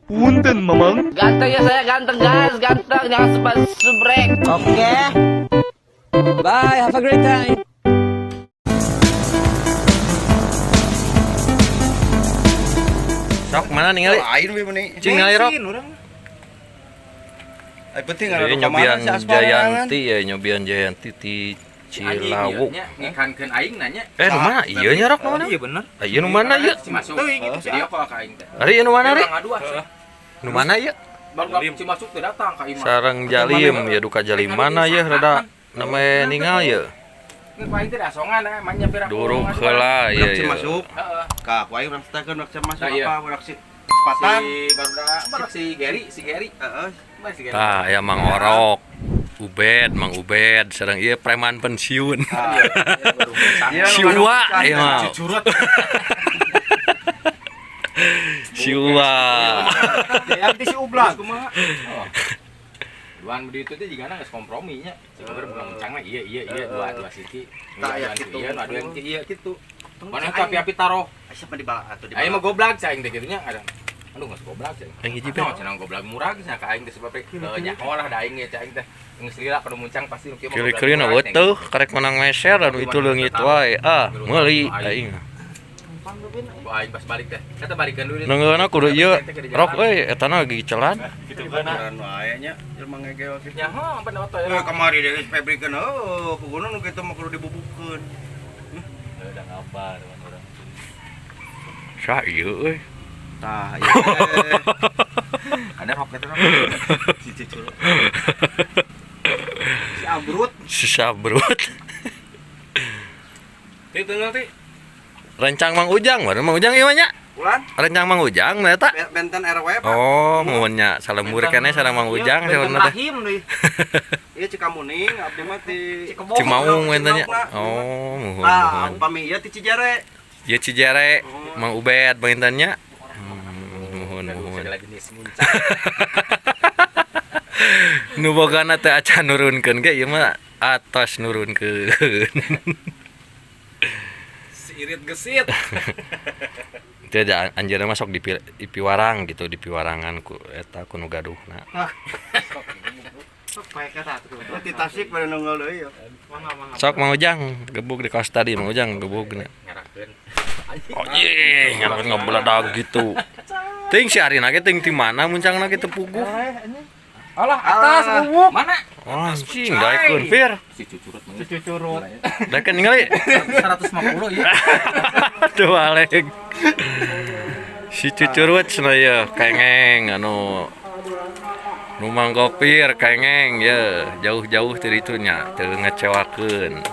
Punten, Mamang. Ganteng ya saya, ganteng guys, ganteng, jangan sebab subrek. Oke. Bye, have a great time. Sok mana ningali? Lain we meni. Cing ningali rok. Ai penting ada Ieu kemana nyobian si Aspal. Jayanti ya, nyobian Jayanti ti Cilawu. Ngikankeun aing nanya. Eh, nu mana? Ieu nya rok nu mana? Iya bener. Ah, ieu nu mana ieu? Si masuk. Video call ka aing teh. Ari ieu nu mana ari? Urang ngadua sih. Nu mana ieu? Baru si masuk teh datang ka imah. Sareng Jalim ya, duka Jalim mana ya rada namanya ningal ya. Ku aing teh dasongan eh manya pira. Duruk heula Budak ya. si masuk. Heeh. Ka ku aing urang setakeun budak si masuk Nah, iya. apa budak si sepatan. Si baru si Gary, si Gary. Heeh. Si Gary. Tah, ya Mang Orok. Ubed, Mang Ubed, sareng ieu preman pensiun. Iya, Si nu Uwa, anu ieu mah. Curut. Si Uwa. Jayanti si Ublag. Kumaha? Oh. Duan di itu teh jigana geus kompromi nya. Si Uber bukan mencang lah, iya iya iya dua dua siki. Tah, aya Duan kitu. Iya, nu aduan ti iya kitu. Mana teh api-api taruh. Asa mah dibala atuh dibala. Aing mah goblak cai aing teh kitu nya ada. Aduh geus goblak cai. Yang hiji Nah, cenah goblak murah geus ka aing teh sebab nyaho lah da aing ge cai aing teh. Geus lila kudu muncang pasti nu kieu mah goblak Kiri-kiri na murah, cai. weutuh karek menang meser anu itu leungit wae. Ah, meuli aing. Ku aing pas balik teh. Eta balikeun deui. Neungeuna kudu ieu rok euy etana lagi celan. Gitu kan wae nya jelema ngegel kitu. Nyaho apa oto Eh ya. kamari deui Febri keun heuh puguna nu kitu mah kudu dibubukeun. Udah ngabar urang. Sah ieu euy. Tah ieu teh. Ada rok eta rok. Si cucurut. Si Abrut. Si Sabrut. Ti tunggal ti. Rencang Mang Ujang, mana Mang Ujang ieu mah nya? Ulan Rencang Mang Ujang na eta. benten RW Pak. Oh, muhun nya salembur keneh sareng Mang Ujang Iya, saurna teh. Rahim deui. Ieu Cikamuning abdi mah ti Cikebong. Cimaung eta nya. Cimaung. Oh, muhun Tah, muhun. upami ieu ti Cijere. Ieu Cijere, Mang Ubed panginten nya. Muhun Aduh, muhun. segala jenis muncang. Nu bogana teh acan nurunkeun ge ieu mah atos nurunkeun. Si irit gesit. Teu da anjeunna masuk di piwarang gitu, di piwarangan ku eta ku nu gaduhna. Sok pae ka atuh. Ti Tasik pada nongol deui ya. Mangga mangga. Sok Mang Ujang gebug di kaos tadi Mang Ujang gebugna. Ngarakeun. Oh ye, ngarakeun ngabeledag gitu. Ting si Arina ge ting ti mana muncangna ge teu puguh. Alah, atas bubuk. Mana? Oh, anjing daekeun pir. Si cucurut Si cucurut. Daekeun ningali. 150 iya. Aduh alek. Si cucurut cenah ye kengeng anu nu Mang Gopir kengeng ye jauh-jauh ti ditu nya teu ngecewakeun.